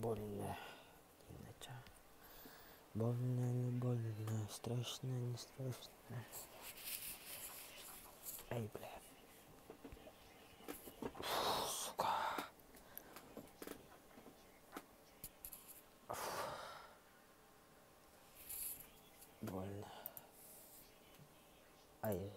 Больно. Больно, не больно, страшно, не страшно. Эй, бля. Фу, сука. Фу. Больно. Ай.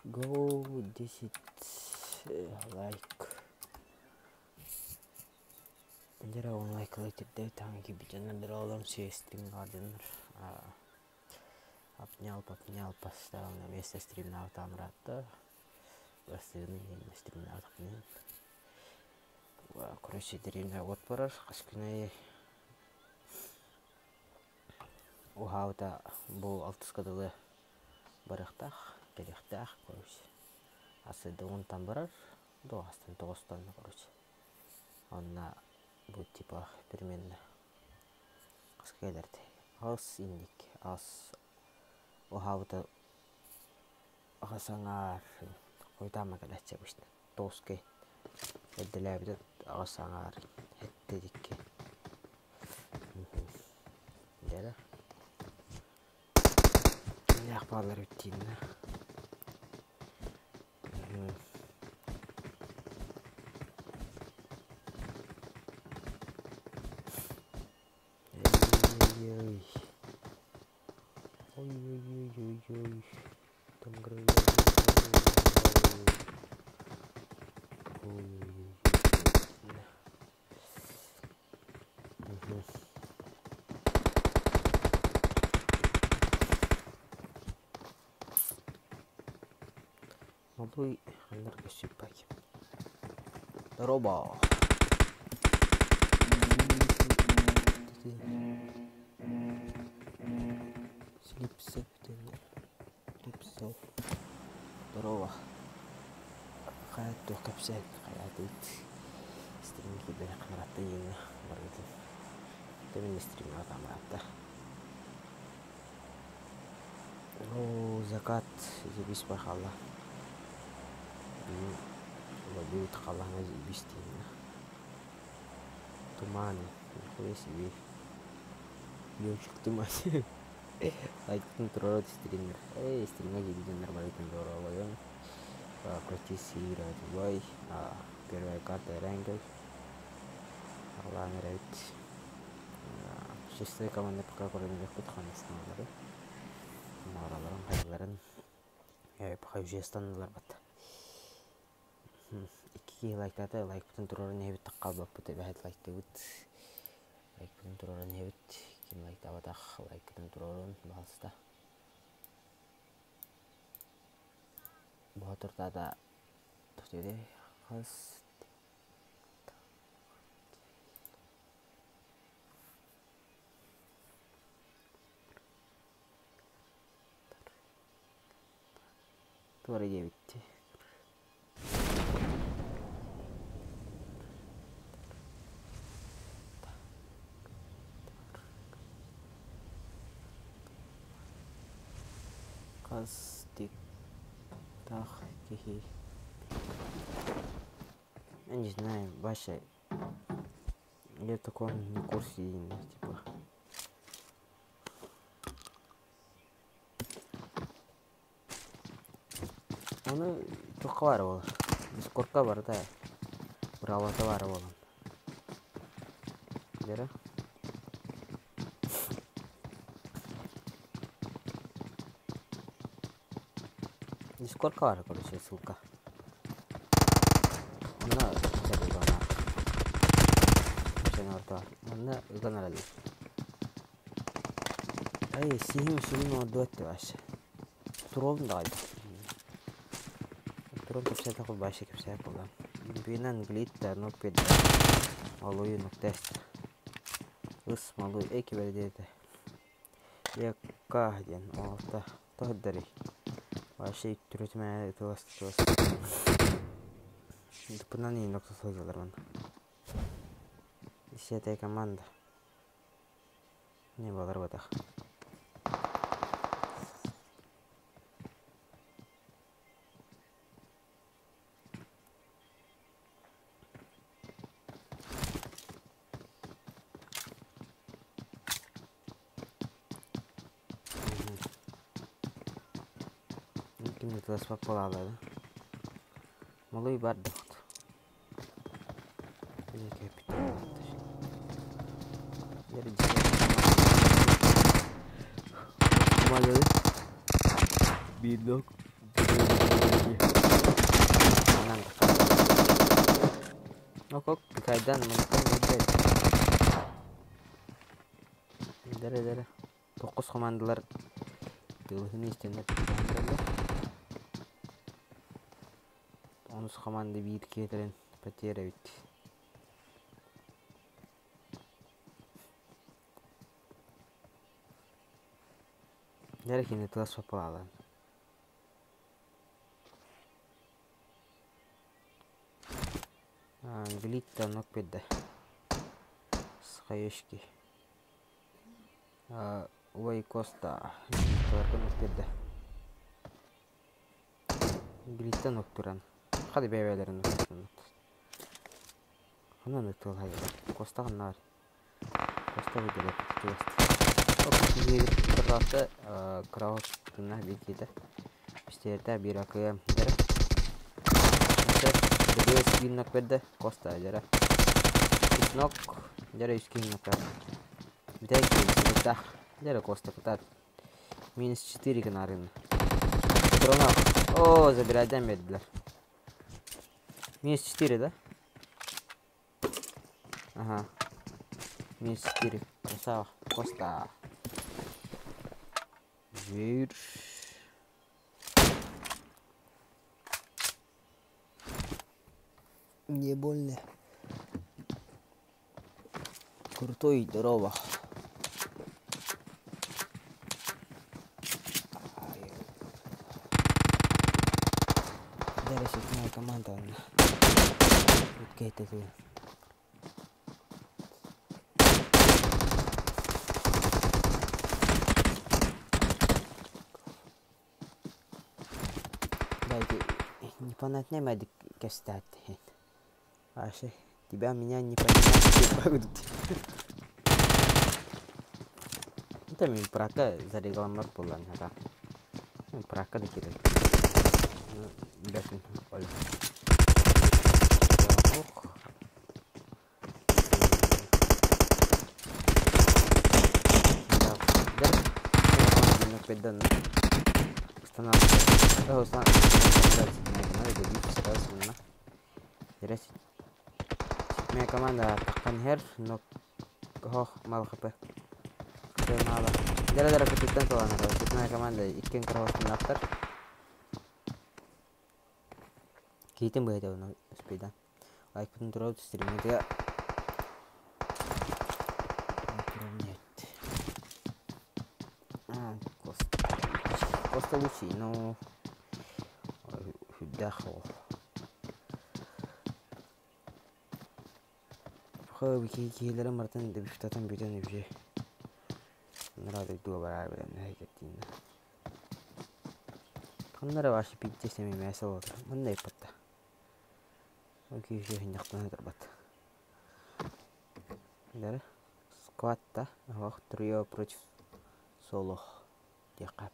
Go 10 лайк. Дьэ он лайк тирдэ таҥ кибитэннэр дороолорум сиэстиҥ гарденнер обнял поднял поставил на место стримнаабытаам ыраатта бастыгын стримнаабатахпын короче дэриэбинэ уот барар хас күн уһаабыта бу алтыска дылы барыахтаах кэлиэхтээх короче асы уонтан барар дуоһастан тоҕустан короче онно бу типа примерно хаска кэлэртэй аҕыс инник аҕыс уһаабыта аҕыс аҥаар хойутаама кэлээччи обычно тоҕуска эрдэлээбитэ аҕыс аҥаар сэттэ икки дьэ кимнээх бааллар эбит дииннэ Ой-ой-ой. Ой-ой-ой-ой-ой. Там Ой-ой-ой. Мгм. Малый энергосипай. Здорово. Слипсов Слипсов. Здорово. Хайа туох кэпсээн хайаатыйт стрим киирбэтэх ханаратта ииннэ барытын Тэмин стримҥа тамаратта. Оо, закат заебись хаалла. Лоббит халлаана заебись диэннэ. Туманы, нихуя себе. Ёлчик туман. Лайктын турара стример. Эй, стримҥа киирдиннэр барытын дорообойон. Практически играть в бой. Первая карта Эрангел. Аллаан эрэбит. Чистая команда пока көрөнүөхпүт ханыстаналары. Маараларын хайаларын пока уже станылар бат. Икки киһи лайктаата, лайкпытын туруоран иһэбит хаалбаппыт эбэһээт лайктыыбыт. Лайкпытын туруоран иһэбит. Ким лайктаабатах лайкытын туруорун, баҕалыста. Боотурдаата хас Туора диэбиттии. Хас тиктах киһи Я не знаю, Вася, я таком не курсе, типа. Ону туохха баар буолар? Дискордка барыта быраабылата баара буолан. Дьэрэ. Дискордка баар короче ссылка. Онно Онно ыган эрэллэр. Эй, сиһим сүгүн оҥордубат дии Вася. Туруом даҕайда. Туран кэпсээтэх Вася кэпсээт буолан. Бинан глит да нок пед малую нуктест. Ыс малуй эй кибэрдиэтэ. Якка диэн оҕолто тоһордорий. Вася түрүтүмэ ытылас тылас. Дыппынан иһин охсо сылдьаллар манна. Десятая команда. Не баларбатах. Ким тыласпат буолааллар Малый бар дохт. Биир Ок, кайдан Дere дere. Токус командалар тылыһын истэннэр Онус команда биир киэтэрин потеря эбит. Дere кини тыла соппалаалан. Глитта нок педда. Схаешки. Ой Коста. Глитталарга педда. Глиттан оттуран. Хады бэйбэлэрин Ханан ытыалһайылар. Коста ханнаар. Коста выделеп чугас. Кыраҕа тына биир Пистолета биир акыйа дьэрэ. Дебес биир нок берде. Коста дьэрэ. Үс нок. Дьэрэ үс киһи нок Бүтэй киһи Дьэрэ Коста кытаат. Минус 4 гынаарыны. Патронов. О, забирайдан бердилер. Минус 4, да? Ага. Минус 4. Красава. Коста. Жир. Не больно. Крутой, здорово. Дальше седьмая команда. Үткәйтә Непонятно мәдик кэстаат Аше, тебя меня не понимать. Это мин прака зарегламмат буолан хата. Прака да кирер. Бәтин ол. Ох. Седьмая команда таххан иһэр, но оһох мал хп. Мало. Дара-дара кытыттан соланар. Седьмая команда иккиэн кыраҕастыннаахтар. Киитин быһыта уну успейдан. Лайкпытын туруору стриммитигэ Коста лучший, но сүрдээх ол. Киһилэрин барытын дебютатын бүтэн үһү. Нара дойдуга бараар билэн эһэкэттииннэ. Ханна эрэ вообще пиздец эми мээсэ буолар. Манна ыппатта. Ол киһи хинньахтана турбат. Дары скватта оһох трио против соло диэххэ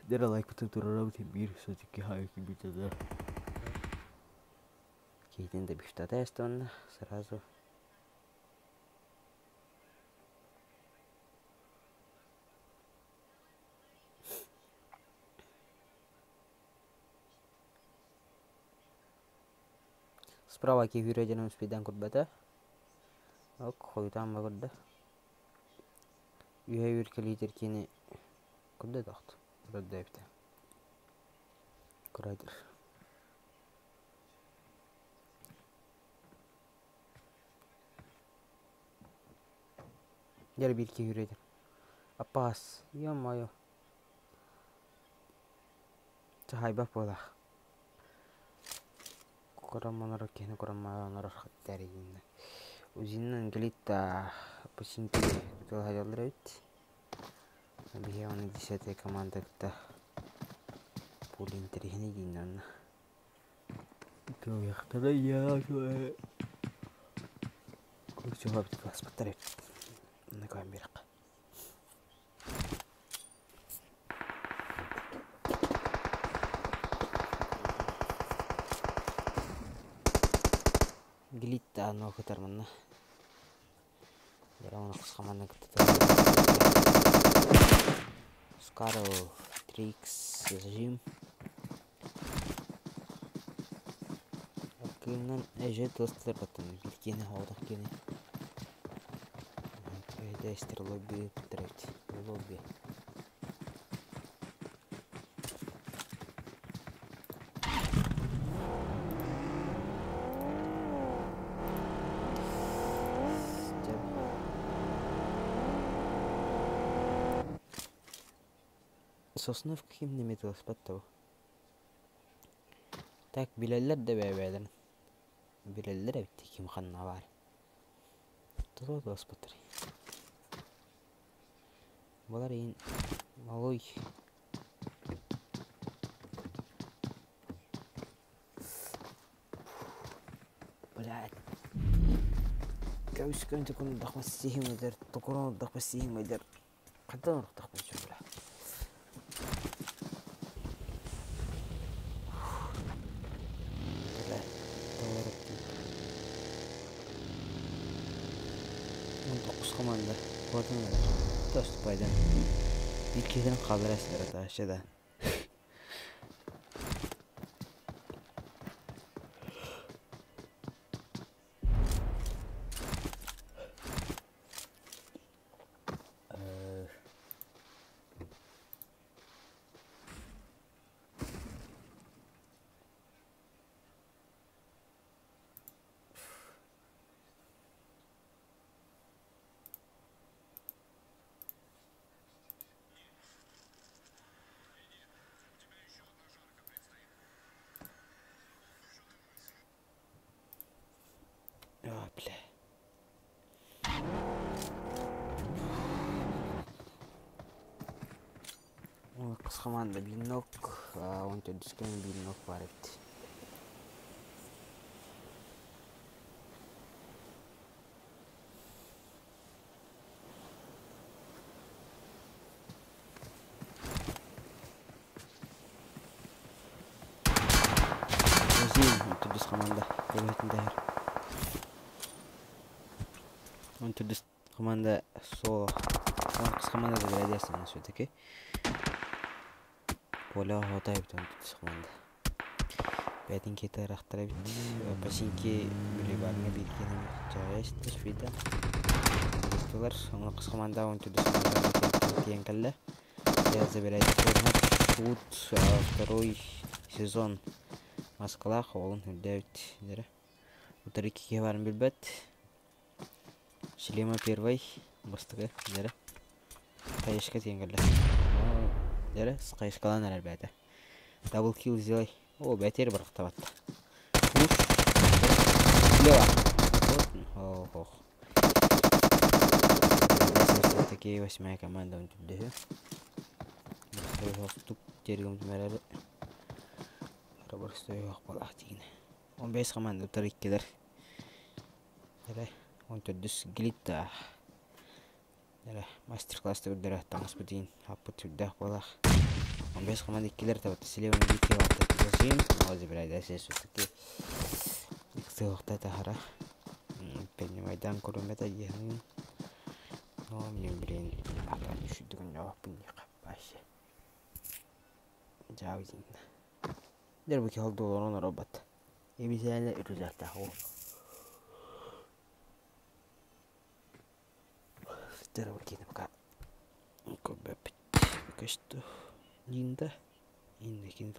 Дера лайкпытын турарабыт биир все-таки хайы бүтэ Киһитин да бүштата эстонна сразу. Справа киһи дьонум успейдаан көрбөтө. Ок, хойутаан ба көрдө. Үһэ үр кэлиитэр кини көрдө дохт. Көрдө эбитэ. Көрөйдөр. Дьэ биир киһи үрүйдэр. Аппаас, ё-моё. Чахайбат буолаах. Курамманар киһини курамманар тэрийиннэ. Узиннан глитта починки тылһадьаллар эбит. Биһи оны десятая команда кытта пули интэриэһинэй дииннэ онно. Туйахтара я Көрсүһэбит класспыттар эбит. Онно көһөн биэрэххэ. Глитта аны кытар манна. Скарл Трикс Зажим. Кыымнан эже тылыстылар баттан биир киэнэ оҕотох киэнэ. Эстер лобби туттар эбит. Лобби. Сосновка ким неме тылыспат да Так билэллэр да бэйэ-бэйэлэрин. Билэллэр эбит ким ханна баар. Тоҕо тылыспаттарый? Балар иһин малой Блядь. Көмүскэн тукун сиһимидер, тукурун сиһимидер. Хантан орохтохпун бля. 19 команда. Куотан Доступайдан. Биир киһитин хааллара сылдьар этэ да. А, бля. Қыс команда бинок, он төрдүскен бинок бар эбит. Зин, төрдүс команда. Көбөтүн Он төрдүс команда соло. Қыс команда да биледі все-таки. Поля хватает он төрдүс команда. Бәтин кете рахтара бит. Пасинки били барны биркенен чагайстыр фида. Тулар, оны қыс команда он төрдүс команда тиен калла. Я забирает шут второй сезон. Москвах олын үрдәбит. Утары кике барын билбет. Шлема первый. Бастыгы. Дәрі. Кайышка тиен калла. Дәрі, кайышкалан әрәр бәті. Дабл килл сделай. О, бәтер бір табатты. Пуш. Слева. Вот. Ох, ох. Такие восьмая команда он тут дехе. Тук тергем түмәрәре. Рабырстой yok балах дигене. 15 команда утар иккилер. Дәрі, 14 глитта. Дәрі, мастер-класс көрдөрө таңыс бутин. Хаппы түрдәк балах. 15 команда иккилер табатты. Слева бики ватты. Зачем? О, забирай, все-таки. Иксы тахара. Понимайдан көрөмөтө диһин. Но мне, блин, апа düşürdüğün ne вообще. Жаузин. Дер бу холду олорон робот. Эбисәле үрүзәктә хо. Дер бу кини пока. Көбөп. Пока что. Нинда. Инде кини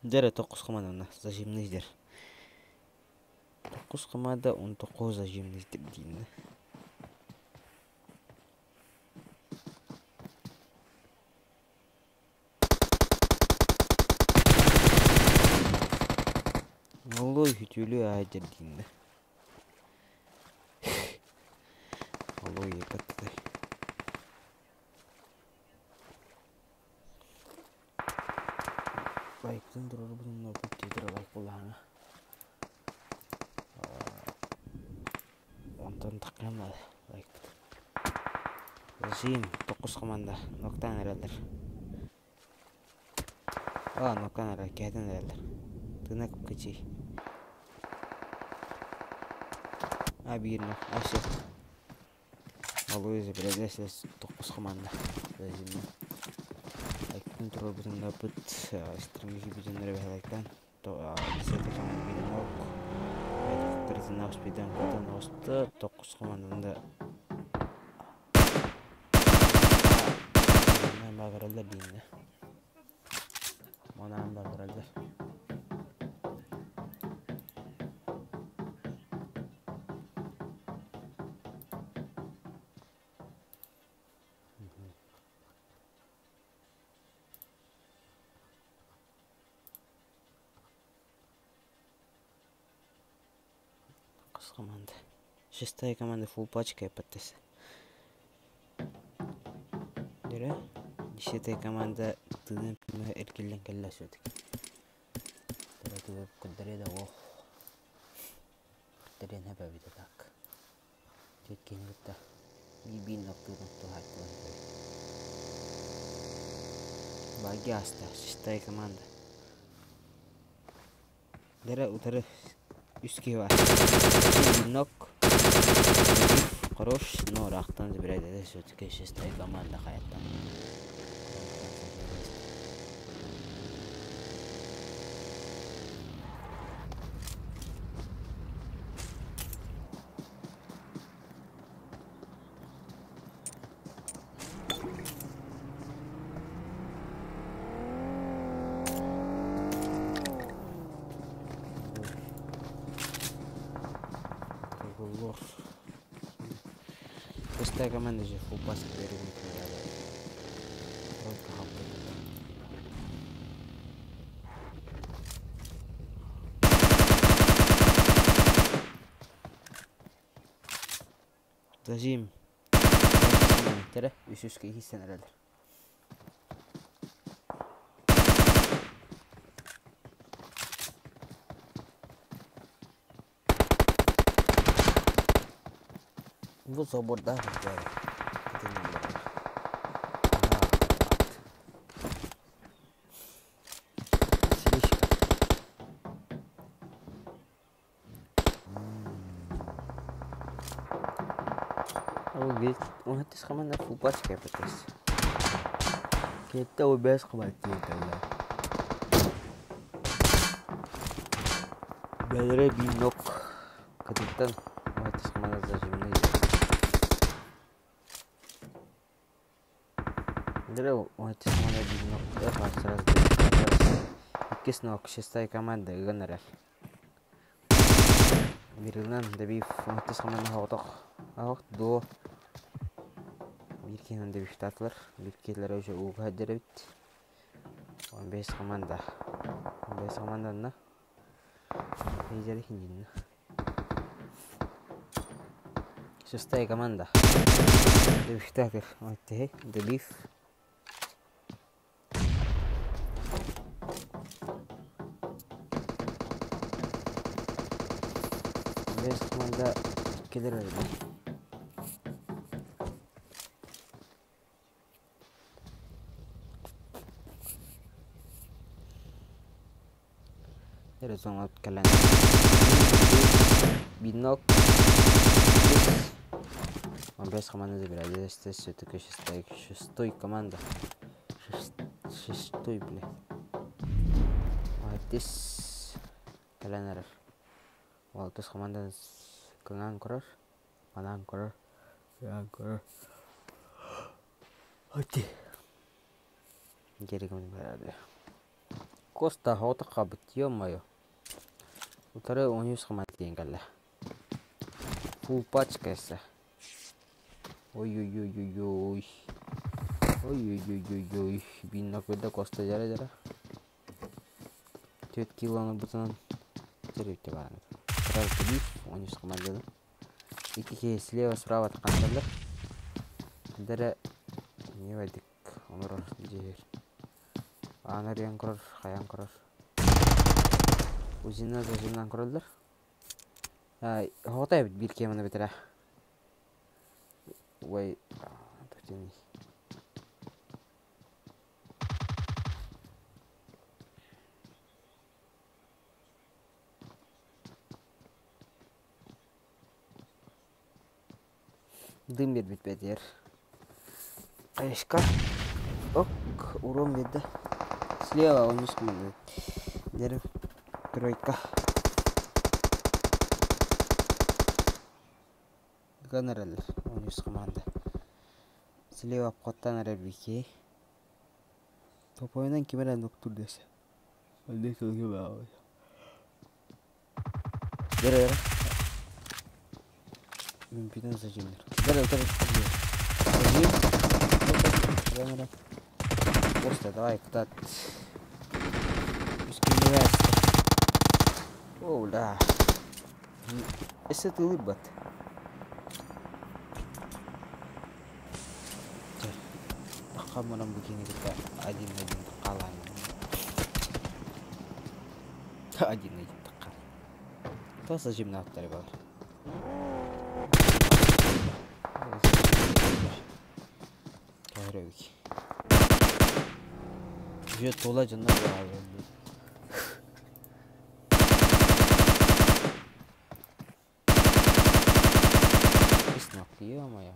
Дер тоққыз команда зажимный дер. Тоққыз команда 19 зажимный дер дейін. Малой үтүөлүү аайдыр диин да. Малой епаттай. Лайктын турарбытын опыт тиэтэр лайк булаһана. Онтон таххыам наада лайкпыт. Зажим, токус команда, ноктаан эрэллэр. Аа, ноктаан эрэр, кэһэтэн эрэллэр. Тына кычый. А, биир нок, а, все. Малой забирайся, токус команда. Зажимна. Лайктын турарбытын да быт, стримги бүтүннөрө бэһэлайктан. Десятый команда биир нок. Тридцать спидан котон оста, токус команданда Манан баҕараллар дииннэ. Манаан баҕараллар. Хас команда? Шестая команда фулл пачка подпись. Дөрө. Десятая команда тыын эргиллэн кэллэ все-таки. Дөрө көрдөрө да ох. Көрдөрүөн эбэбитэ так. Түөт киһини кытта биир ноктуутун туһааттылар. Баги аста. Шестая команда. Дөрө утары үс киһи бар. Один нок. Хорош, но рахтан забирает это все-таки шестая команда хаяттан. Лох. Шестая команда же фулл пас берут. Тройка хаппыт. Зажим. Тере үс киһи эрэлэр. Бу соборда Слишком. Ол бит он команда фулл пачка пытайся. Кетте ол бес команда кэллэ. Бэлэрэ биир нок кытыттан он команда зажимный. Дөрө он команда биир нок эх сразу иккис нок шестая команда ыган эрэр. Биринэн добив он команда хоҕотох ах до биир киһинэн добивтаатылар. Биир киһилэрэ уже ууга сылдьар эбит. 15 команда. 15 команданна. Лидери хиндинна. Шестая команда. Добивтаатыр. Оттеһи добив. Бес команда келер эбит. Эрэ соҥот кэлэн бинок он бес команда забирает. Здесь все-таки шестой, шестой команда. Шестой, блядь. Алтыс кэлэн эрэр. Алтыс команда кыҥаан көрөр. Манаан көрөр. Кыҥаан көрөр. Ати. Дерегим барады. Коста хота хабыт, ё-моё. Утары 13 команда диэн кэллэ. Фулл пачка эссе. Ой-ой-ой-ой-ой. Ой-ой-ой-ой-ой. Бинок көрдө Коста жара жара. 4 килоны бутынан. Көстөр эбит баҕана. Сразу биф, 13 команданы. Икки киһи слева, справа тахсаллар. Дэрэ не бардык олорор дьиһэр. Аан арыйан көрөр, хайаан көрөр. Узина зажимнан көрөллөр. Оҕото эбит биир киэманы бүтэрэ. Ой, тутини. Дым биэрбит бэтиэр. Хайышка. Ок, урон биэрдэ. Слева он үс команда. Дерев тройка. Ыган эрэллэр 13 команда. Слева обходтан эрэр Вики. Топойунан ким эрэ нуктуур дэсэ. Онно кылгы баҕабыт. Дere дere. Mümkün зажимнер. Дere дere. Зажим. Дere. Просто давай кытаат. Үскүннүбэс. О, да. Өссө тылыйбат. Тахха мунан бу киһини кытта один один хаалаан один один тахха. То зажимнааттары бар. Тоһөрөбүк. Уже тула дьоннор баар. Ё-моё.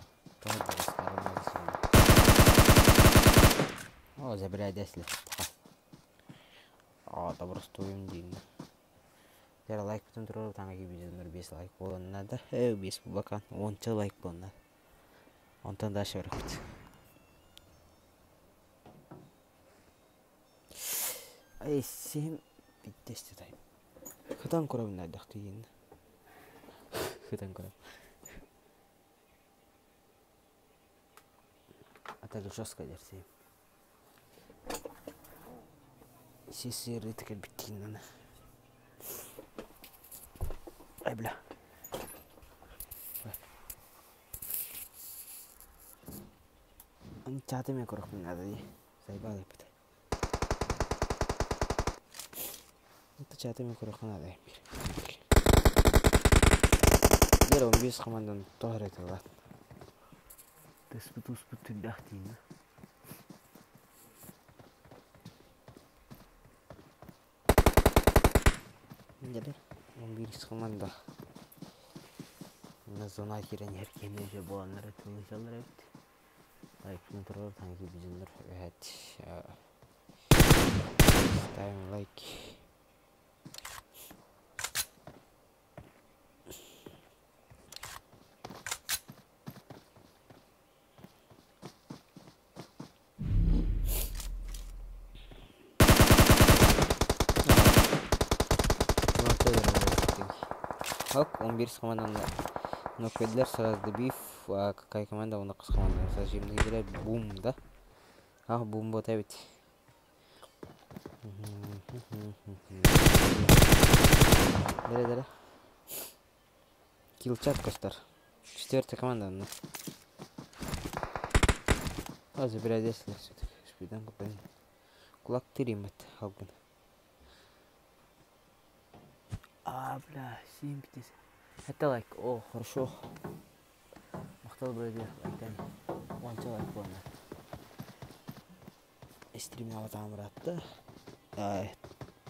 О, забирай десли. О, добростуем дин. Дьэ лайк бүтэн турар таҥа видеонор 5 лайк буолан наада. 5 бакан 10 лайк буолан наада. Онтон дальше барахпыт. Ай, 7 5 тайм. Хытан көрөбүн айдах тиийин. Хытан көрөм. А так жестко дерсей. Сисиры кэлбиттиин Ай, бля. Чаты мен көрөхпүн надо дии. Заебал эппит. Это чаты мен көрөхпүн надо бир. Дер 15 командан тоһор этилат. Түспүт успут түрдэх диин. Дere 11 команда. На зона кирен herkene же буоланнар тылыжалар эбит. Лайк турар танки бизиннер evet. Ставим лайк. Хок, 11 командан нокпедлер сразу добив. А какая команда? У нас команда. Зажимный бум, да? Ах, бум вот ведь. Дere дere. Килчат костар. Четвертая команда. Ну. А, забирай здесь все-таки. Шпидан купен. Кулак тиримет. Халгын. А, бля, 7 5. Это лайк. О, хорошо. Махтал броди лайктан. Онча лайк буолна. Стрим аватам братта.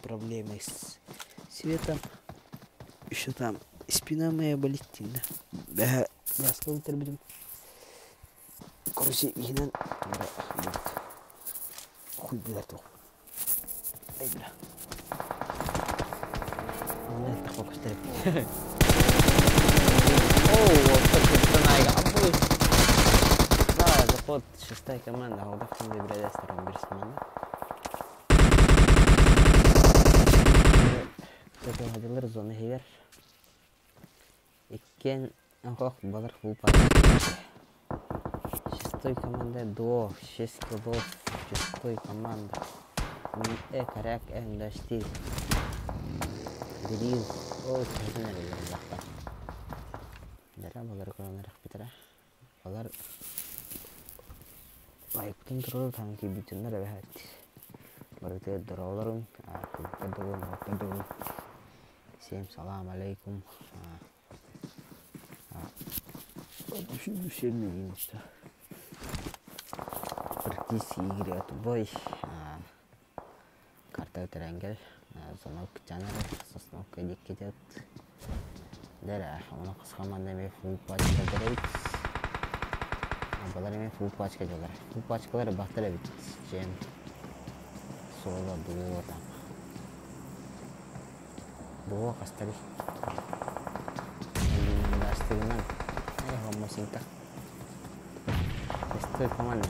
Проблемы с светом. Еще там спина моя болит. Да, я будем. Короче, инан хуй билэр туох. Ай, бля. Онно фокус О, Да, заход шестая команда. Алдахтан вибрядестер бир команда. Кто-то зона хигер. Иккен охох балар хупа. Шестой команда до 6 килов. Шестой команда. Коряк М 4. Дрил ол киһитин эрэллэхтэр. Дара балары көрөн эрэхпитэрэ. Балар лайкпытын туруору таһан киирбитиннэр эбэһээт. Барытыгар дороолорун, кыргыттар да буолун, уолаттар да буолун. Всем салам алейкум. Практически игры отбой. Карта өтөрөнгөр звонок жанры сосновка диккитет. Дэрэ, оны кысқаманда эме фул пачка деребит. Балар эме фул пачка дьалар. Фул пачкалар бахтар эбит. Чем соло дуо там. Дуо хастары. Астыгынан. Хомосинта. Шестой команда.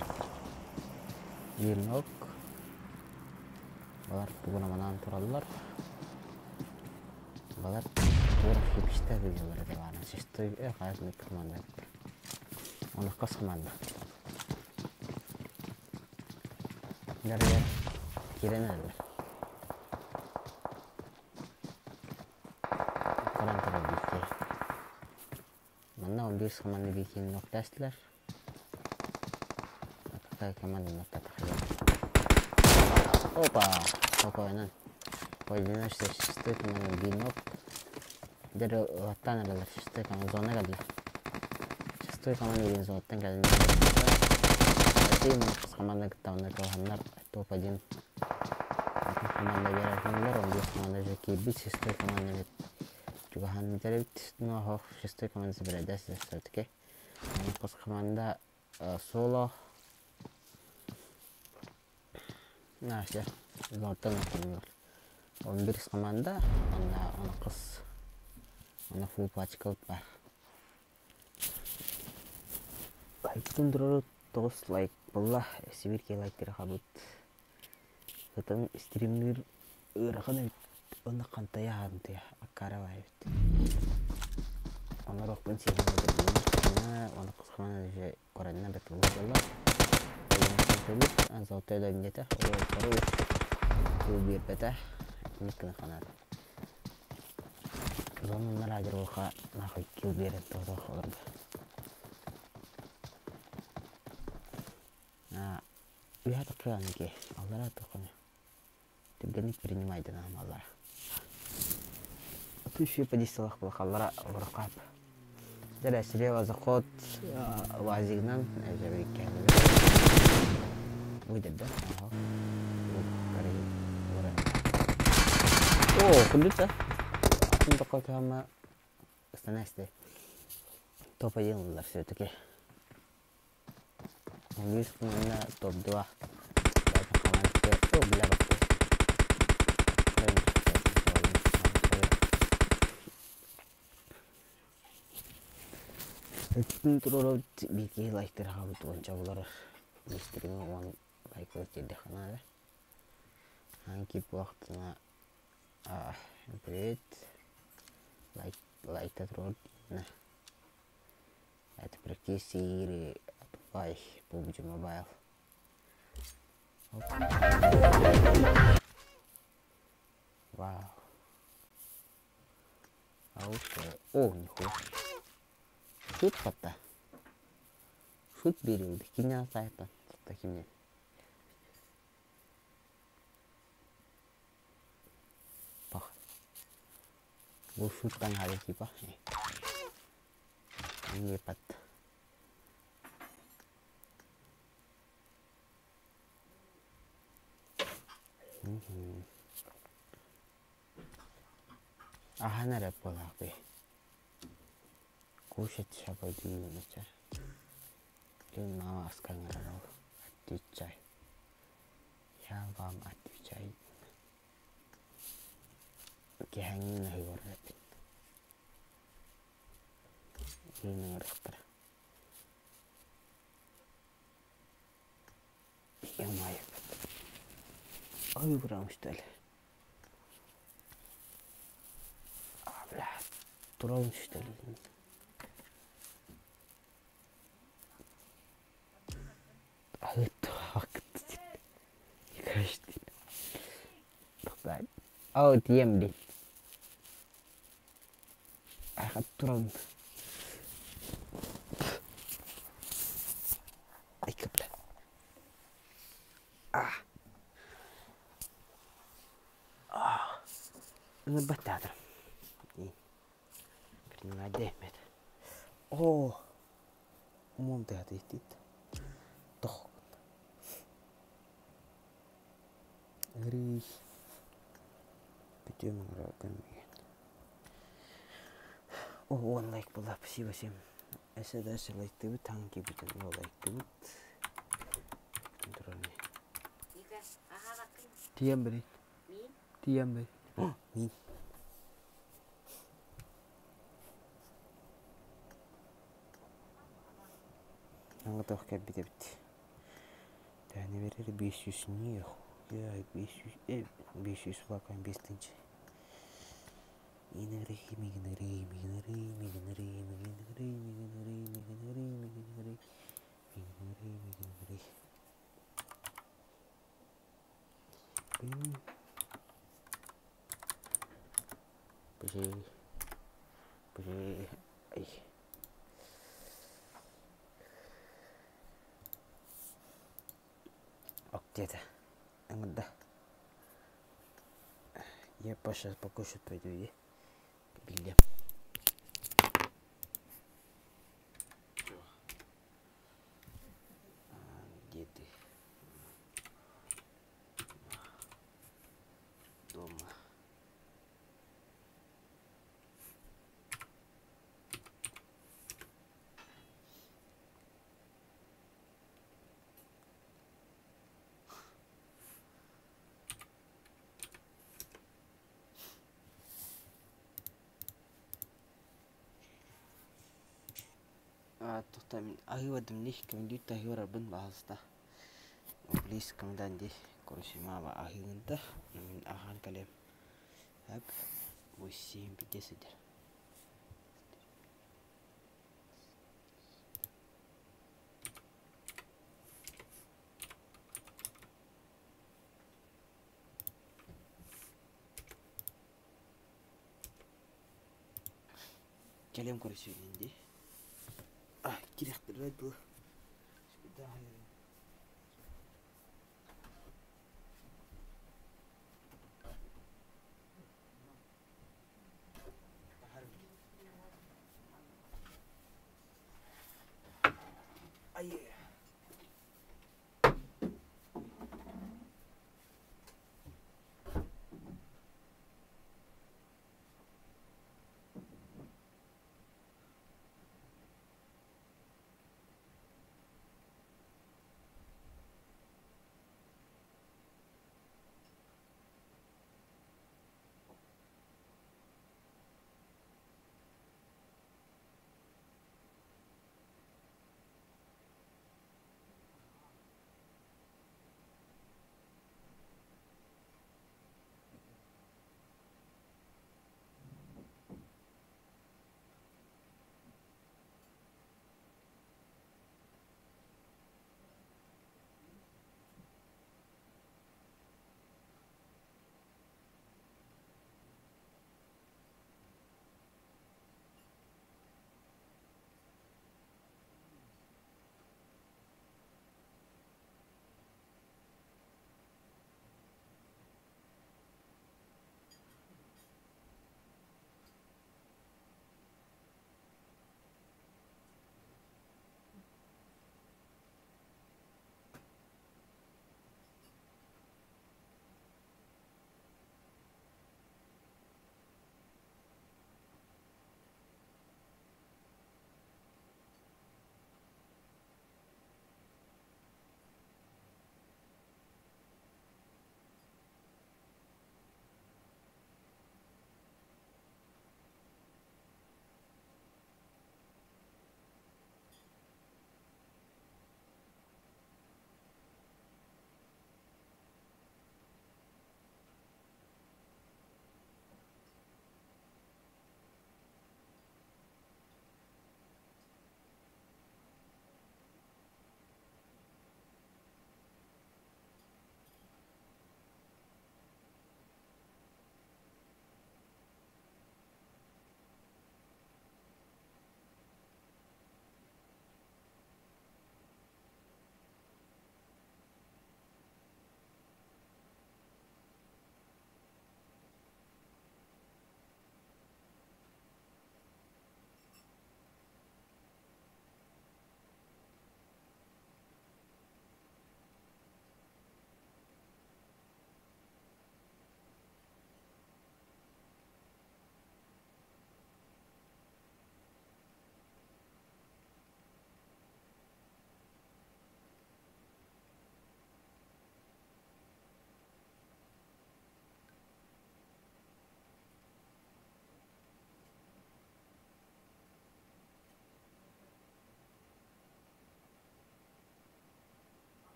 Винок. Балар тугуна манаан тураллар. Балар тура хипстер видеолар это ладно. Шестой хайсны команда. Он хас команда. Дәргә кирен әле. Коран турар бикке. Манна 11 команда бикин ноктастылар. Какая команда ноктатахая? Опа! Спокойно. Поодиночке шестой команда бинок. Дер латтан аралар шестой команда зона калла. Шестой команда билин зонаттан кэлэн команда кытта кылһаннар топ-1 команда биэрэр 11 команда же киирбит шестой команда чугаһан бүтэрбит но шестой команда собирайдас все-таки хос команда соло Наша зонаттан оттоннулар 11 команда онна он кыс онна фул пачка бар. Лайктын турары 9 лайк буолла. Сибирке лайктары хабыт. Ытан стримнир ыарахан эбит. Онно хантайа хантайа аккара эбит. Онорохпун сиэхин оны кысхаман уже коранна бет буолла. Золотой доннета. Ой, биэрбэтэ. Никкына ханат. Зонуннар адырылха нахуй кил биэрэн тоҕо олорду. Үһэ такыанки аллара тохону. Түргэнник принимайдын аллара. Түшү подисталах булахаллара олорокап. Дәрә слева заход вазигнан эжебиккән. Выйдет, да? Ага. О, кулюта. Атын такой Останайся. Топ-1 ыллар все-таки. Английский команда топ-2. О, бля, Өттүн турору бики лайктар хабыт уонча булар. Мистерин он лайк тирдехана. Анки буактына привет. Лайк лайкта турор. Это практически игры Dubai PUBG Mobile. Вау. Окей. О, нихуя. Шут хатта. Шут берилди. Кимнен атайттан? Кимнен? Пах. Бу шуттан хары типа. Не пат. Ахан эрэ буолаахпый. Кушать ща пойду юноча. Блин, мама аскаңарарал. Отвечай. Я вам отвечаю. Киһэҥҥин аһыгар эппит. Ыҥырыктара. Ё-моё. Ой, прям что ли? А, бля, турабын что ли? Оо, тиэм дии. Айхат турабын. Айка, бля. А. А. Ыҥырбат театр. Принимай О, умом театр итит. Тох. Ыҥырыы. Бүтүөм ыҥыраргын миигин. О, уон лайк буолла, спасибо всем. Өссө да өссө лайктыыбыт, таҥ киирбитин уол лайктыыбыт. Тиийэн бэрий. Тиийэн бэрий. Миин. Аҥытах кэлбит эбит. Тэһини берер 500 нихуя 500 500 флакон 5 тысяч. Мигныры, мигныры, мигныры, мигныры, мигныры, мигныры, мигныры, мигныры, мигныры, мигныры. Блин. Блин. Ай. Ок диэтэ. Ыҥырда. Я сейчас покушать пойду и биллиэм. Где ты? Дома. Туохта мин аһыы бардым дии, көмүлүүт аһыы барарбын баҕаста. Please комментарий дии, короче, маама аһыыгын да, мин аһаан кэлиэм. Так, 8 5 сылдьар. Кэлиэм короче дии. Кириэхтэрэ дуу. Ай.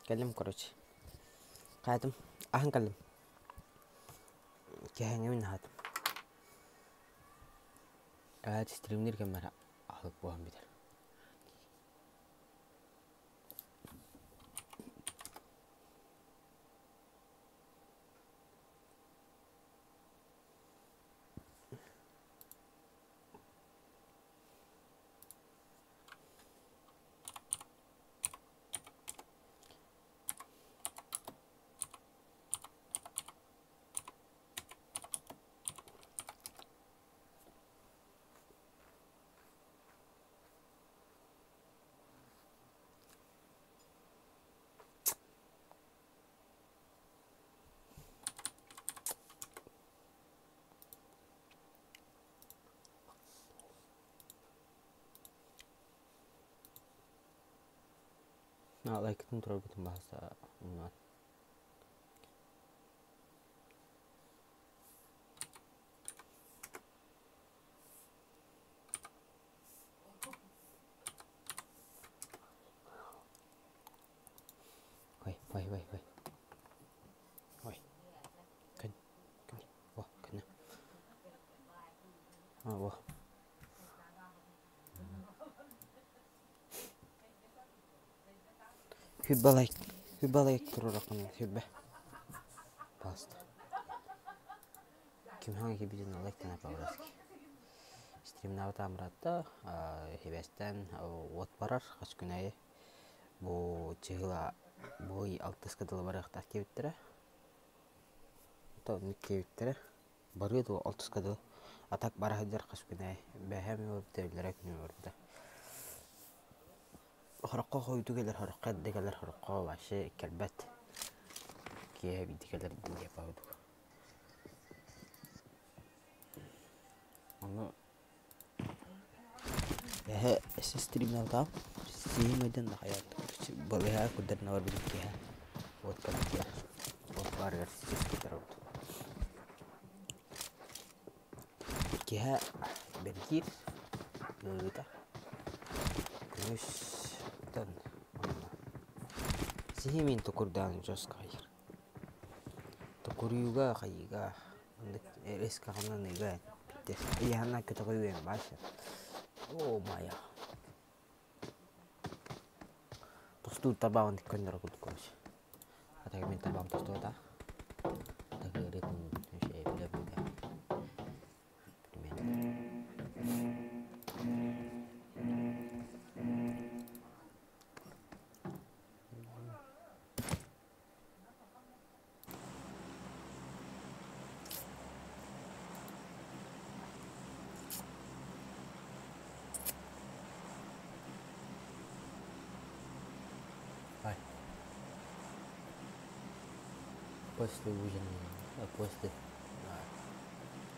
Кэллим короче. Хаатым, аһан кэллим. Киэһэҥҥи аһаатым. Стримнир кэммэр аһылык буолан бүтэр. Лайкытын турарбытын баһаста умнан. Ой, ой, ой, ой. Ой. Көн, көн. О, көнө. А, во. Хүббэ лайк, хүббэ лайк туруорахпын хүббэ. Пожалуйста. Ким хаҥа киирбитин лайктана по-братски. Стримнаабыт амыратта, хибэстэн уот барар хас күн аайы. Бу чыһыла бу ый алтыска дылы барыахтаах диэбиттэрэ. Оннук диэбиттэрэ. Барыа дуо алтыска дылы. А так бара сылдьар хас күн аайы. Бэһээ эмиэ барбыта, иллэрээ күн эмиэ барбыта. Сороххо хойутуу кэлэр, сороххо эрдэ кэлэр, сороххо вообще кэлбэт. Киэһэ биирдэ кэлэр диэн курдук. Ону эһэ стримналтаам сиһим өйдөн да хайаат балыыһа курдарын барбытым киэһэ уот кэлбитигэр уот баарыгар сис кутарабыт. Киэһэ бэргиир ыарыыта күнүс тан сиһимин токурдаан жестко хайыр. Токуруйууга хайыыга оннук резко хамнаныыга бүттэ. Ыйаһына көтөҕү баайса. Оо моя. Тостуур табаҕын көннөрө курдук короче. А так мин табаҕым тостубата. Так ыарыытын вообще билэ-билэ. Примерно. Ай. После ужина, а после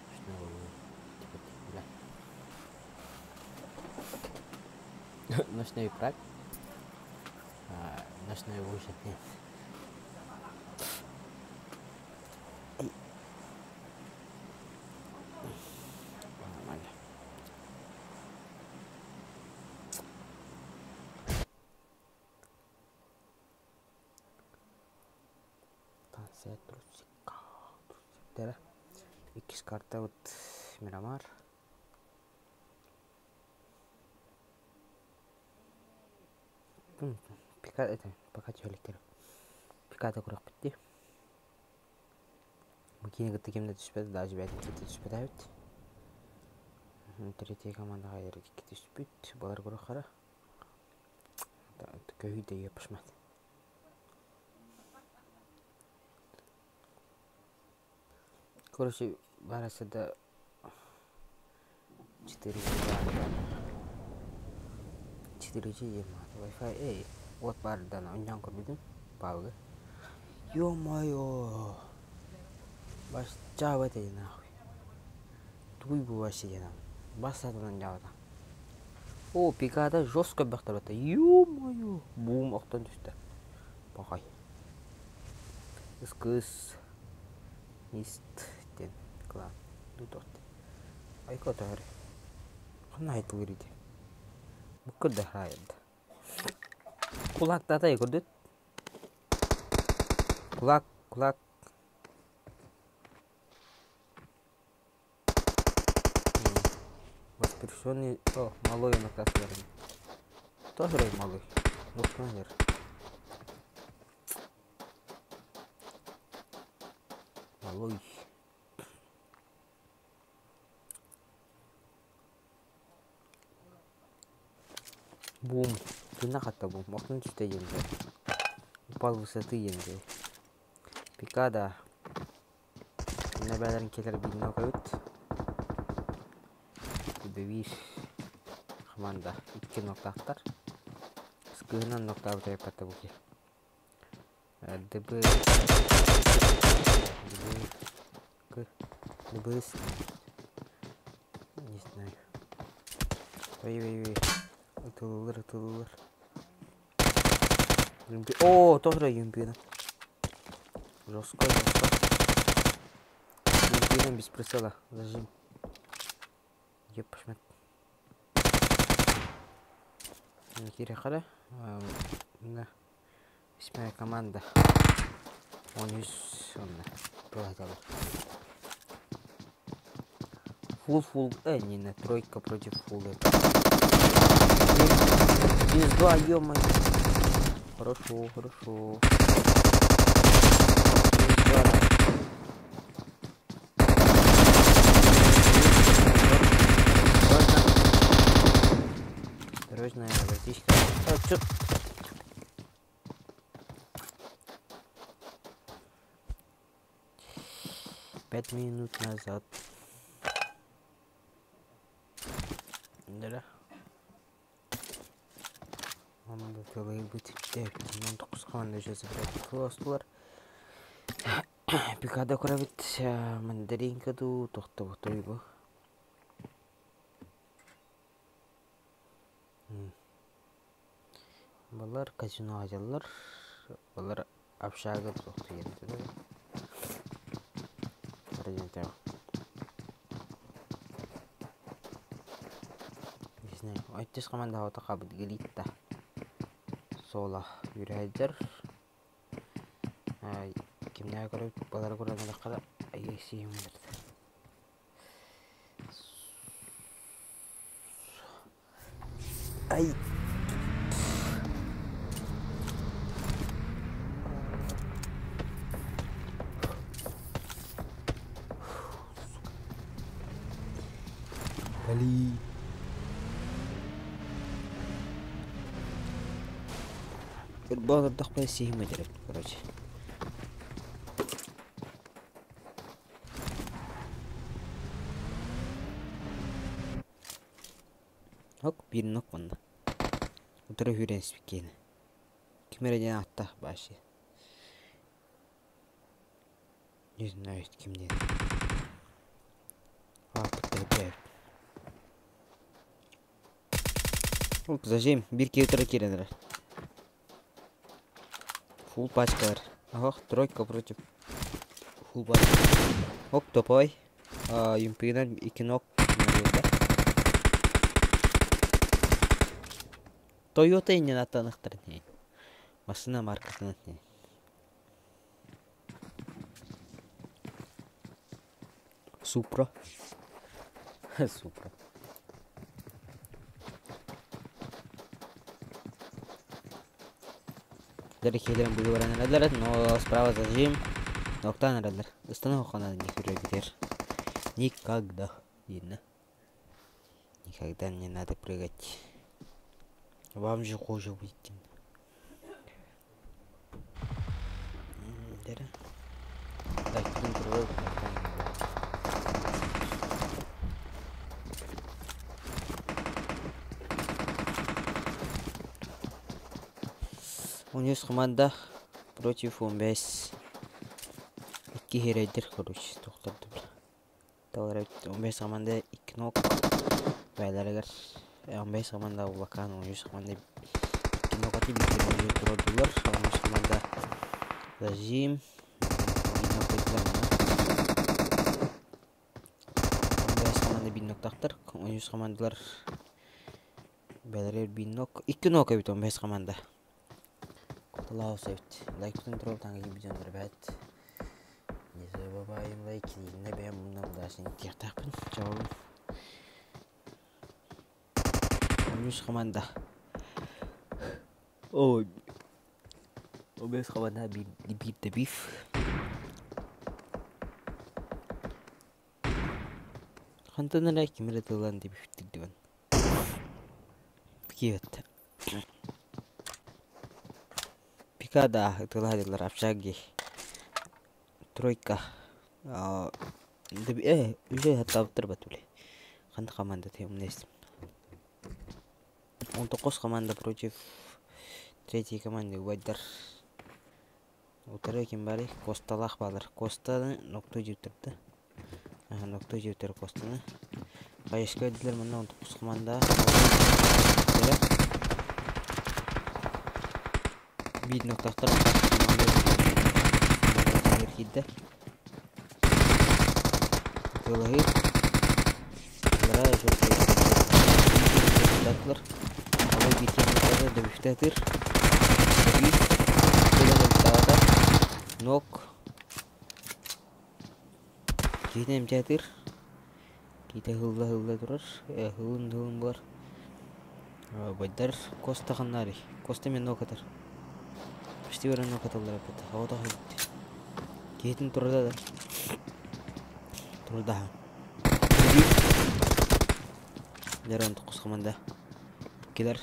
ночного типа, бля. Ночной прак. Ночной ужин, нет. Нормально. Станция трусика. Трусиктара. Иккис картабыт Мирамар. Пика это пока түһэликтэр. Пиката көрөхпүт дии. Бу киини кытта ким да түспэт, даже бэйэтин кытта түспэт Третья командаҕа икки түспүт. Балар көрөххөрө. Көһүй да епшмат. Короче, барысы да 4G 4G диэн Wi-Fi эй уот баардан онньоон көрбүтүм паалга. Ё-моё! Баччаабат эй нахуй. Тугуй бу вообще диэн бас сатанан дьаабата. О, пиката жестко бөхтөрбөтө. Ё-моё! Буум охтон түстэ. Пахай. Кыс Ист диэн клан дутот. Айка төһөрү. Ханна айтылыр ити? Буккыр да хаайырда. Кулактата көрдөт. Кулак, кулак. Воспрещенный... О, малой на красный. Тоже малый. Вот наверх. Малой. Бум. Ты нахата бум. Мохнуть что енде. Упал высоты енде. Пикада. Небелерин келер билине көбүт. Бэбиир команда икки ноктаахтар. Скыһынан ноктаабыт эппэтэ бу киһи. ДБ ДБ К ДБС не знаю. Ой-ой-ой. Ытылылар, ытылылар. О, тоже юмпина. Жестко, жестко. Юмпина без прицела. Зажим. Епшмет. Кириэхэ эрэ Восьмая команда. 13 онно туһаталар. Фул фул, не на тройка против фула. Минус 2, ё-моё. Хорошо, хорошо. Минус 2, да. Осторожно. Осторожно, братишка. А, чё? 5 минут назад. Да. Быть 19 команда уже забирает класслар. Пикада көрөбүт мандаринка ду тохтоботой бу. Балар казино ажаллар. Балар общага тохтуйен. Не знаю. Айттыс команда хата кабыт гелитта. Сола үрәйдер. Кимнәгә көрөп балар көрөнөр кара айсием. Ай. Али. Футбол дохпай сиһим дерек, короче. Hok bir nok манна. Утары хүрэн спиккиэн. Ким эрэ диэн ааттаах вообще. Не знаю, ким диэн. Ааппыт Зажим, бир киһи утары киирэн эрэр. Фул пачкалар. Ох, тройка против фул пачка. Ок, топовой. Юмпигинан икки нок. Тойота иннин аттаныхтар не. Машина маркасынан не. Супра. Супра. Дәрихелерин буйу баран эрэллэр, но справа зажим. Ноктан эрэллэр. Ыстана хохана не хүрэгитер. Никогда. Видно. Никогда не надо прыгать. Вам же хуже выйти. Так, күн 13 команда против 15. Икки херейдер, короче, тохтордум. Талар 15 команда 2 нок. Байларыгар 15 команда улакан, 13 команда 2 нок ати битер турдулар. 13 команда зажим. Бир нок этилер 15 команда бир ноктактар. 13 командалар бәлерер бир нок. 2 нок эбит 15 команда. Тылаус эбит. Лайкпытын туруорбут аҥы видеоны ребят. Не забываем лайки, не бэйэм муннам дальше тиэхтээхпин. Чабабын. Үс команда. Ой. Обес команда биир биф. Хантан эрэ ким эрэ тыллаан дебифтирдибин. Киэт. Пика да ытылаһадылар общаги. Тройка. Уже хаттаабыттар батули. Ханна команда темнест. 19 команда против третьей команды убайдар. Утары ким баарый? Косталаах баалар. Костаны нокто дьиэттэрдэ. Нокто дьиэттэр Костаны. Хайышка өйдүлэр манна 19 команда. Биир ноктоохтор киирдэ. Тылаһыы. Лара Алай биир дөбүфтэ Нок. Киһитин эмчээтир. Киитэ ыһылла-ыһылла турар. Ыһылын-ыһылын буолар. Байдар Коста ханнаарый? Коста мен нок атар. Почти бары нок аталлар эппит. Оҕото иһит. Киһитин турда да. Турда. Дэр 19 команда. Килер.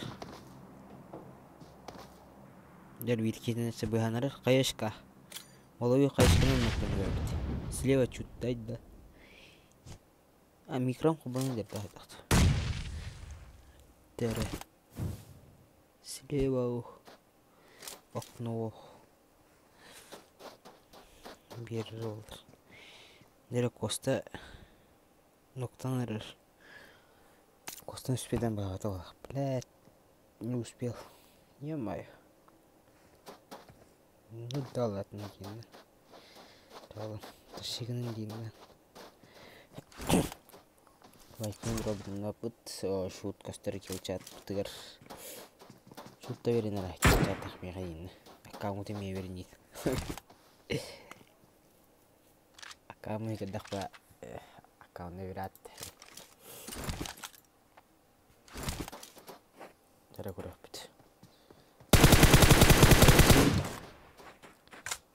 Дэр биир киһитин өссө быһанарар. Хаешка. Маловой хаешканы ноктон көрөбүт. Слева чуть дать да. А микрон кубаны деп тахтахт. Тере. Слева окно. Биэрэр олор. Нере Коста ноктан эрэр. Костан успедан баҕаталах. Блядь, не успел. Ё-моё. Ну да ладно диэн. Таалан. Ташигынан диэн. Лайкын робиннаппыт шут көстөр килчааттыгар шутта берин ара килчааттах миэхэ диин аккаунту эмиэ берин диин аккаунту көрдөхпө аккаунту бераат Тара көрөхпүт.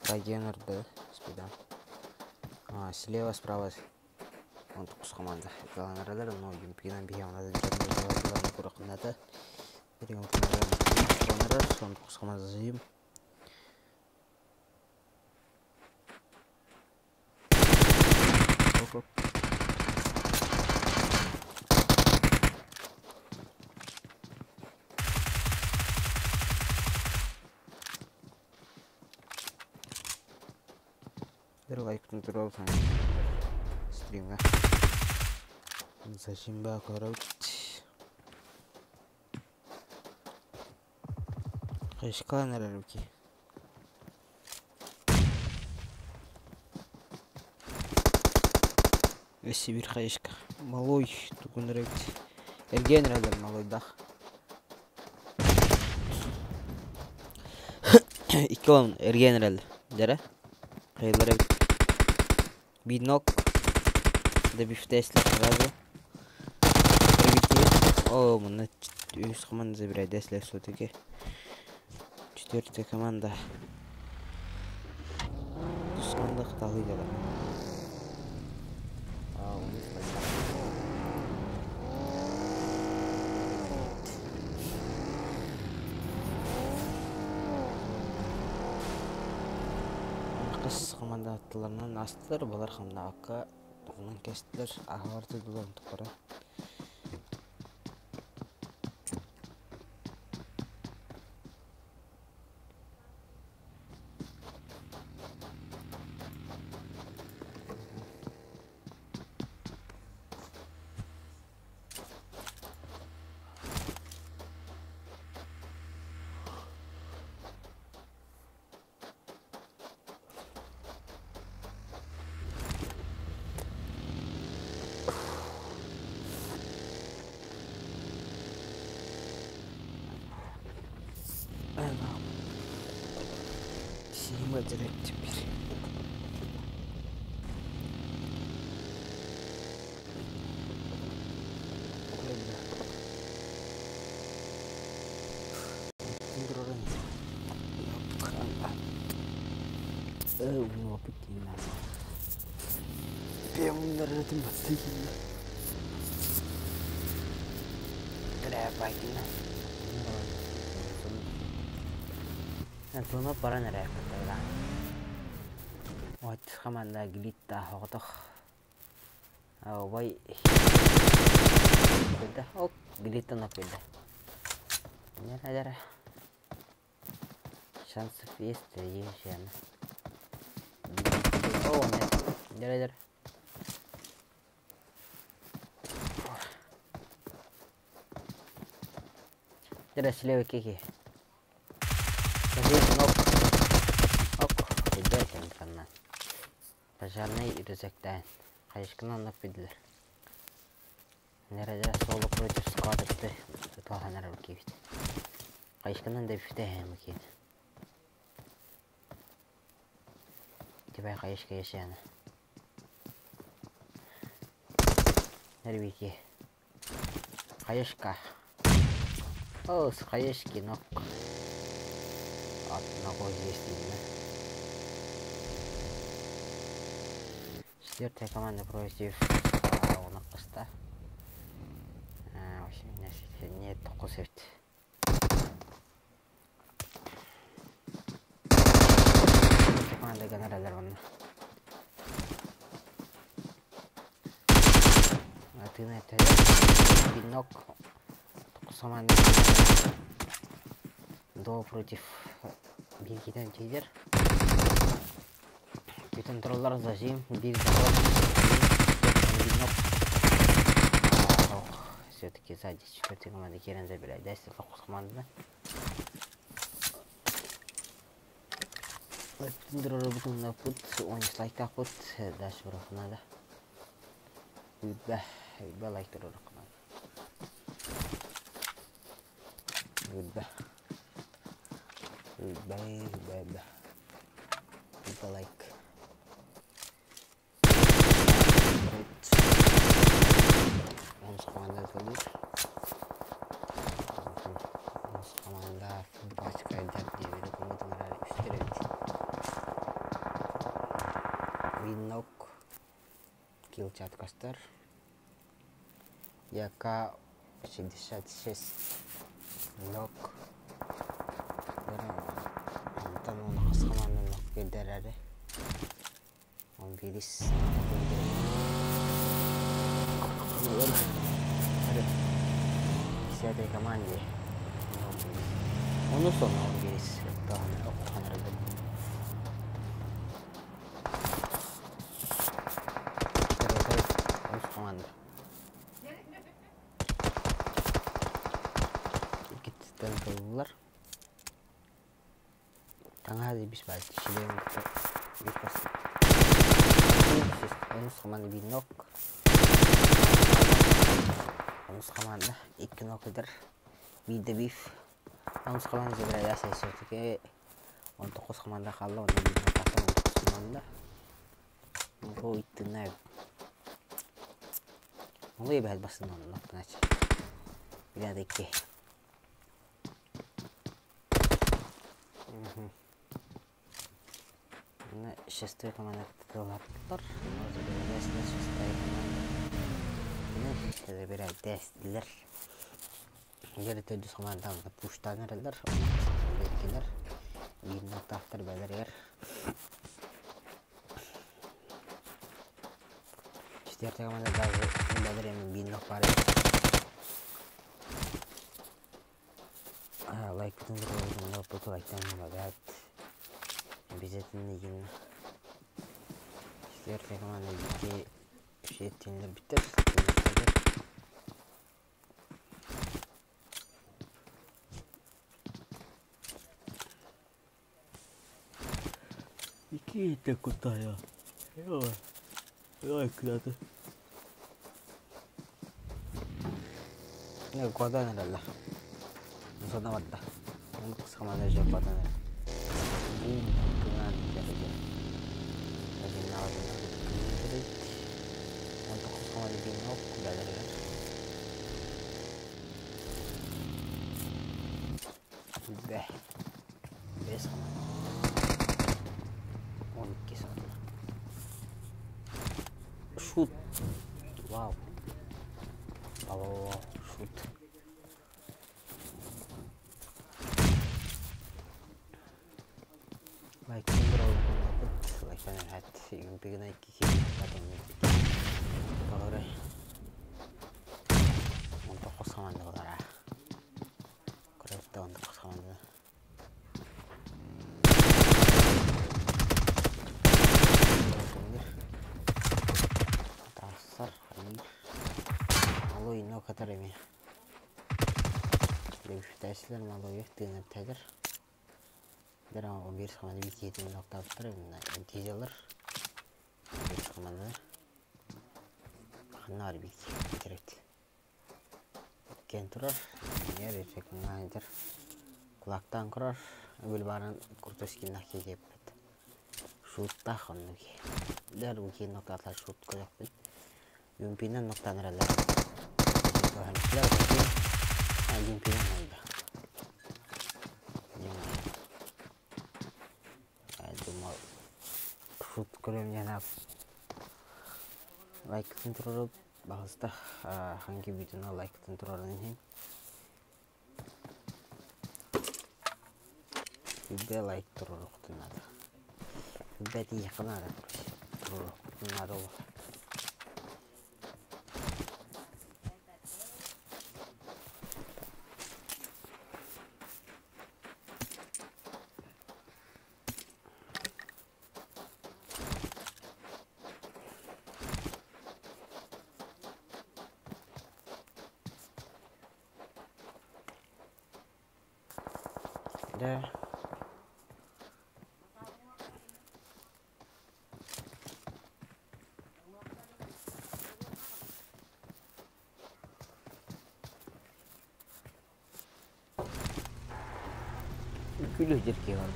Рагенерді спидан. Слева, справа 19 команда. Галанаралар, но Юмпинан биһи онады куракынады. 19 команда зим. Оп, оп. Лайктын турал стримга. Зачем ба көрөбүт. Кышкалан эрэр ки. Өссө бир хайышка. Малой тугун эребит. Эрген эрэлэр малойдах. Икки он эрген эрэл. Дere. Хайылар эбит. Бир нок. Добивтеслер сразу. О, мына үс команда забирает если все-таки. Четвертая команда. Үс команда кыталы дела. А, у них Кыс команда аттыларынан астылар, балар хамна акка тугунан кестилер, ахар тудулар tukara. Сима теперь. Туна баран эрэ кытайла. Вот хаманда глитта хоҕотох. Ой. Кыда ок глитта нокыда. Нера Шансов есть, есть. О, нет. Дера. Дера слева кики. Пожарный рюкзактан. Хайышкынан нок бидлер. Нерede соло против склада бите. Туаханар кибит. Хайышкынан да бифте хэм кин. Тебе хайышка яшаяны. Нервики. Хайышка. О, с хаешки ног. Одного есть видно. Четвертая команда против поста. Нет, только команда генералер вон. А ты на это пинок. Команда до против Биргиден чейдер. Бүтін троллар зажим, bir все-таки сзади четвертая команда Керен забирает. Да, если фокус команда. Лайк дальше надо. Лайк лайк. Команда команда Winok kill chat кастер. Яка 66 нок. Антон команда нок бедерere. Он бирис. Десятой команде. Он ушел на весь. Команда. Команда 2 нокыдыр. Биде биф. Онус команда забирает все-таки. Он тоқос команда қалды, он команда. Бу иттинә. Олай бәл басын он ноктанач. Биләдеки. Шестой команда кытылаттар. Шестая команда. Забирает дестилер. Егер төдүс командан пуштанерлер, беккелер, бир ноктафтар бәлер. Четвертая команда даже бәлер эми бир нок бар. Лайк бүтүн лайктан бәлер. Обязательно егин. Четвертая команда 2 шеттенлер биттер.聞いて答えよ。よいくだと。Ne kodanaralla. Sona varda. Onu kıskamanı kodanар. 25 хамаанда. 12 саҕана. Шут. Вау. Вау, вау, вау. Шут. Лайктан турабыт, лайктан эһэт юмпигына икки киһи Толорой. Онто хос хамаанда болара. Көрөттө онто хос хамаанда. Тахсар, Малой но катар эми. Левштәслер малой тыынар тәдер. Дера 11 хаманда bir киһитин ноктаабыттар интизалар. 11 хаманда. Ханна бар бик терет. Кен турар. Нер ечек Кулактан көрөр. Үл барын куртоскинна киеппит. Шутта хоннуги. Дер бу киин ноктаатар шут көрөкпүт. Юмпинен ноктаныралар. Юмпинен oldu. Шут көрөм жана лайктын туруп багыста hangi videonu лайктын турарын иһин. Үбе лайк туруруктунады. Үбе тииханада туруруктунады ол. Да. Күлү жерге бар.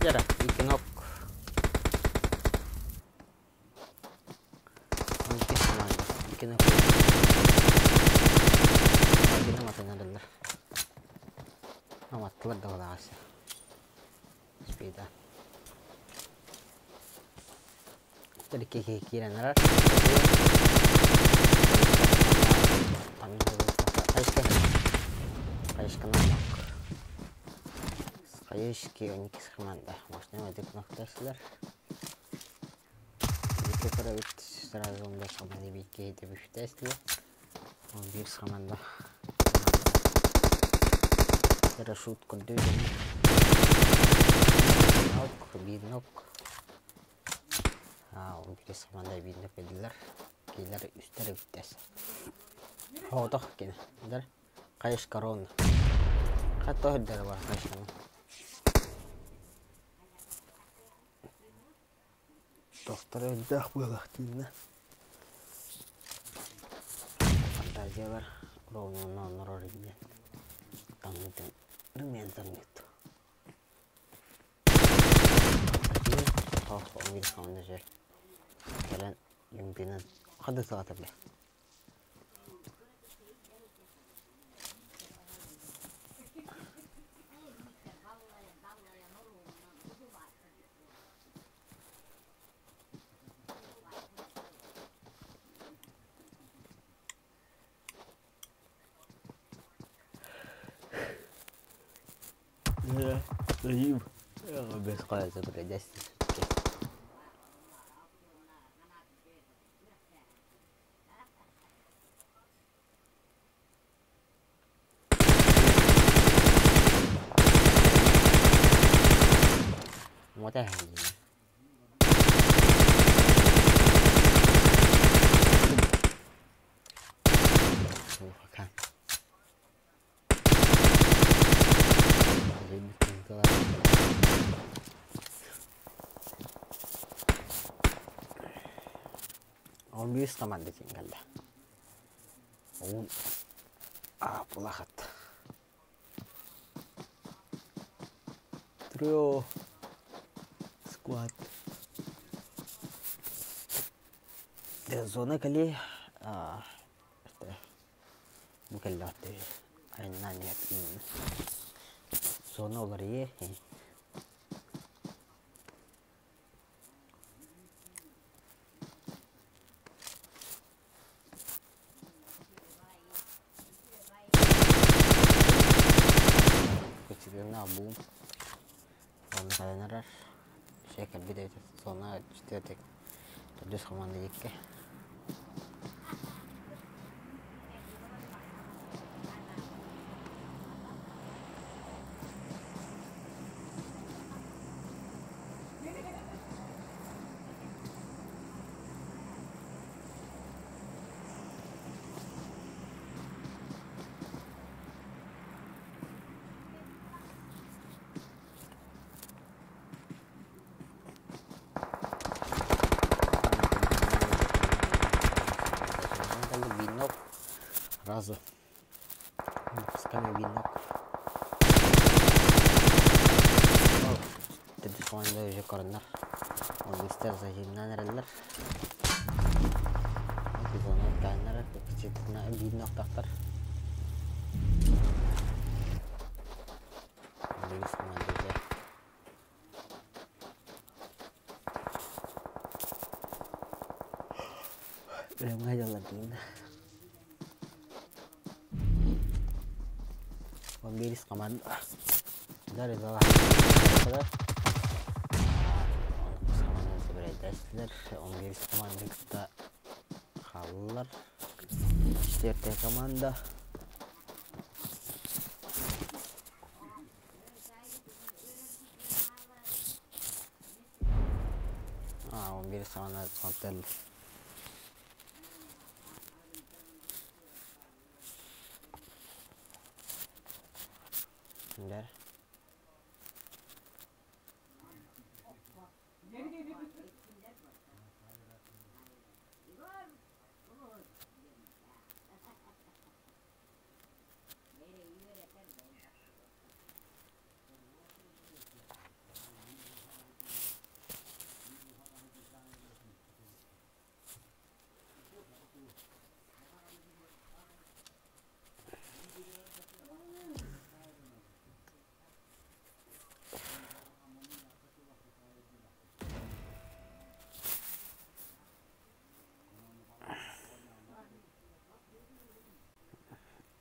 Жара, икки нок. 12 команда. Икки нок. Икки матанарылар. Аматтылар да балағасы. Спида. Тәрке кирен арар. Қайышка. Қайышка Хаешки 12 команда. Можно өдік ноктасылар. Екі көрөбүт сразу 15 команда битке деп үштәсле. 11 команда. Шут көрдү. Нок, бир нок. А, 11 команда бир нок эдилер. Кейлер үстәре биттәс. Хоодох кен. Дер. Кайыш корона. Хатта хөддер бар кайышканы. Доктор элбэх буолахтыына. Фантазиялар ровно норор иден. Таммытын рымен таммыт. Хох, он бир команда же. Келен юмпинен хады саата биле. Рим. Без кая забрать. Мота 11 команда диэн кэллэ. Уун аапылахат. Трио squad. Зона кали это бу кэллэҕэ айаннаан иһэр зона уларыйыа. Кычыгына бум. Онно кэлэн эрэр. Шей кэлбит эбит зона четвертый төрдүс команда диэки. Винок разу. Выпускаем винок. Төрдүс команда уже короннар. Он бистер зажимнан эрэллэр. Зона кааннар винок тахтар. Бирис команда уже. Belum aja lagi. 11 команда. Dari salah. Команда 11 команда кытта хааллар. Четвертая команда. А, 11 команда контел. Bentar.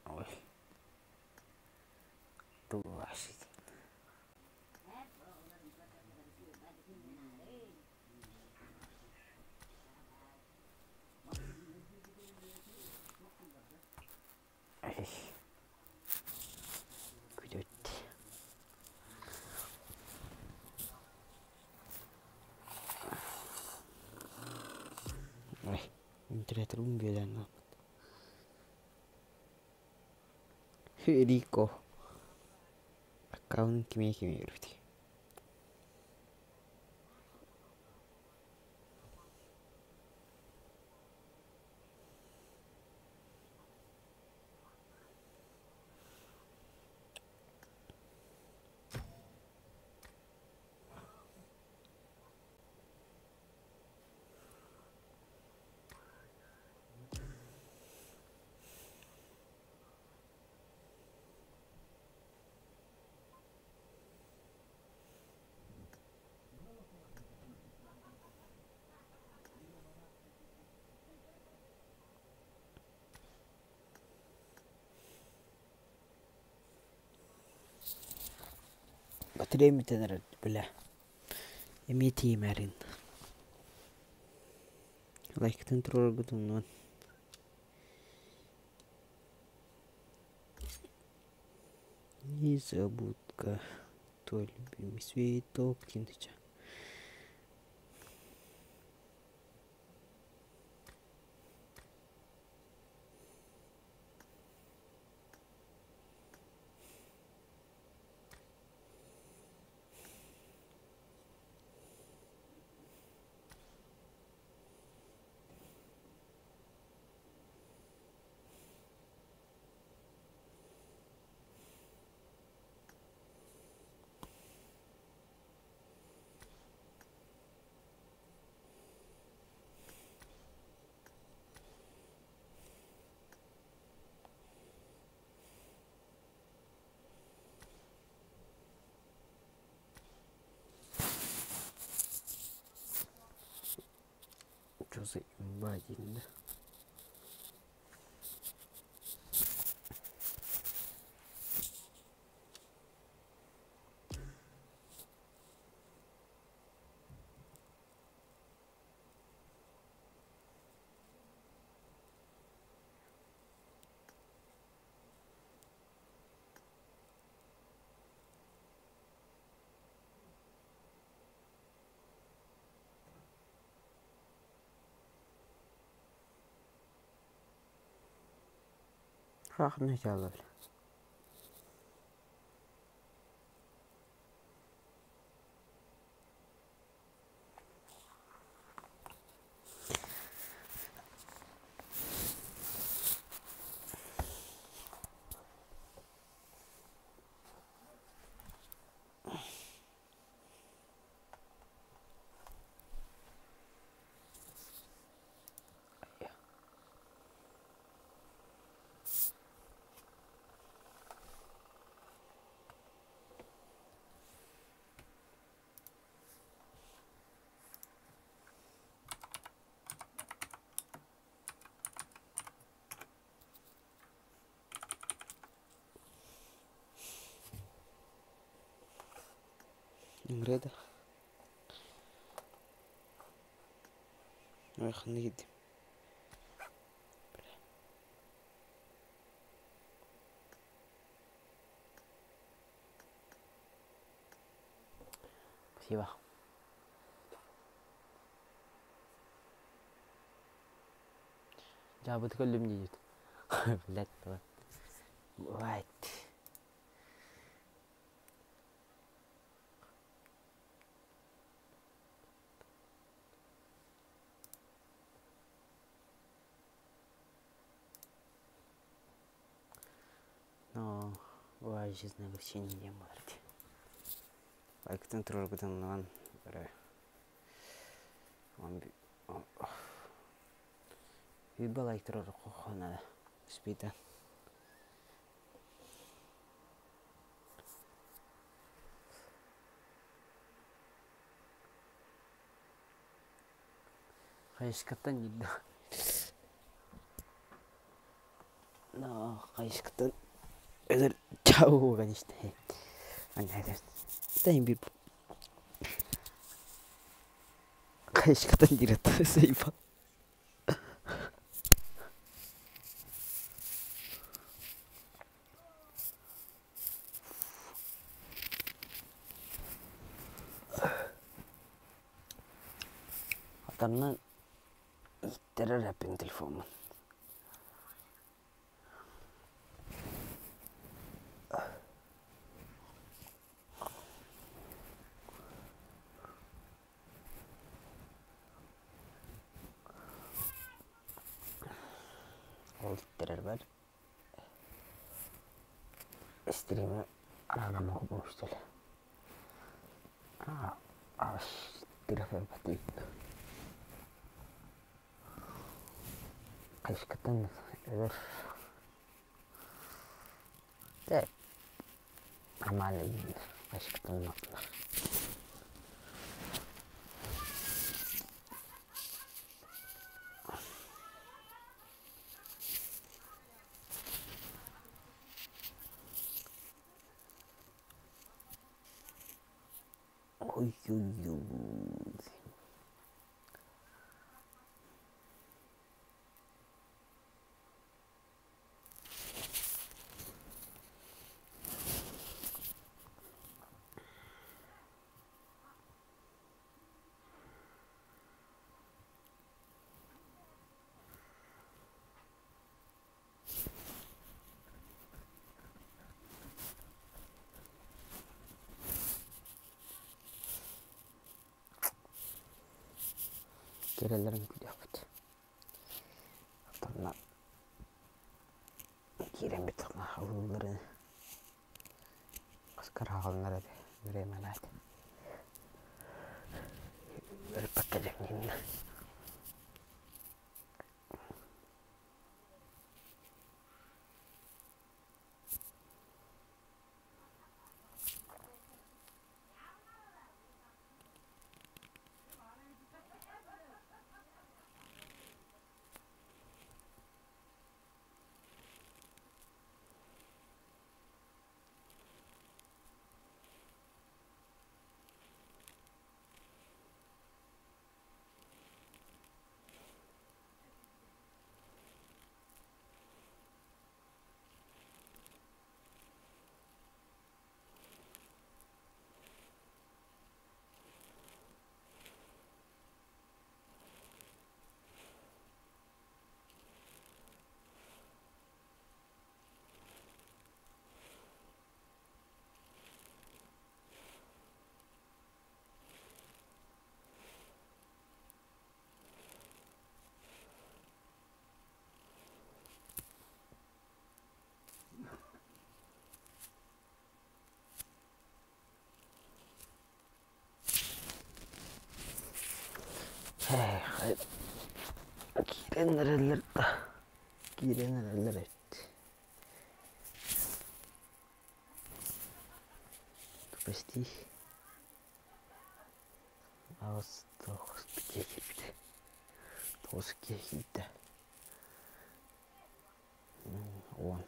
Ой. Tuh asik. Күдөт. Ой, интернет бүлэн. Рико. Аккаунт кимээ кимээ өрүт. Батарея митенер бля. Эми тиимэрин. Лайктын тураргытын. Незабудка. Твой любимый цветок. Тинтыча. Чё за имба диэн да. Хахны бля. Ыҥырыа да. Ой, ханна киирдим? Спасибо. Дьаабыты көрдүм диэбит. Блядь, бывает. Но бывает жизненное огорчение диэн буолар дии. Лайкытын туруорбутун эрэ Үйбэ лайк туруорукка надо. Спита. Хайыскаттан диир да. Хайыскаттан өлөр чау конечно. Да биир хайыскаттан диир заебал. Атамнан ииттэрэр эппин телефоммун. Ол ииттэрэрбэр стримы араанаммакка буолуштулар. Хайыскаттан өлөр нормально хайыскаттан Ой-ой-ой. Кирэлэрин күлүөхпүт. Оттонно киирэн бүттэххинэ халыылларын хаскар хаалыннар этэ временать. Өрүппэккэ дьэҥнииннэ. Чэ, киирэн эрэллэр да, киирэн эрэллэр эбит. Тупостии. Аҕыс тоҕус киирбитэ. Тоҕус киирдэ. Уон.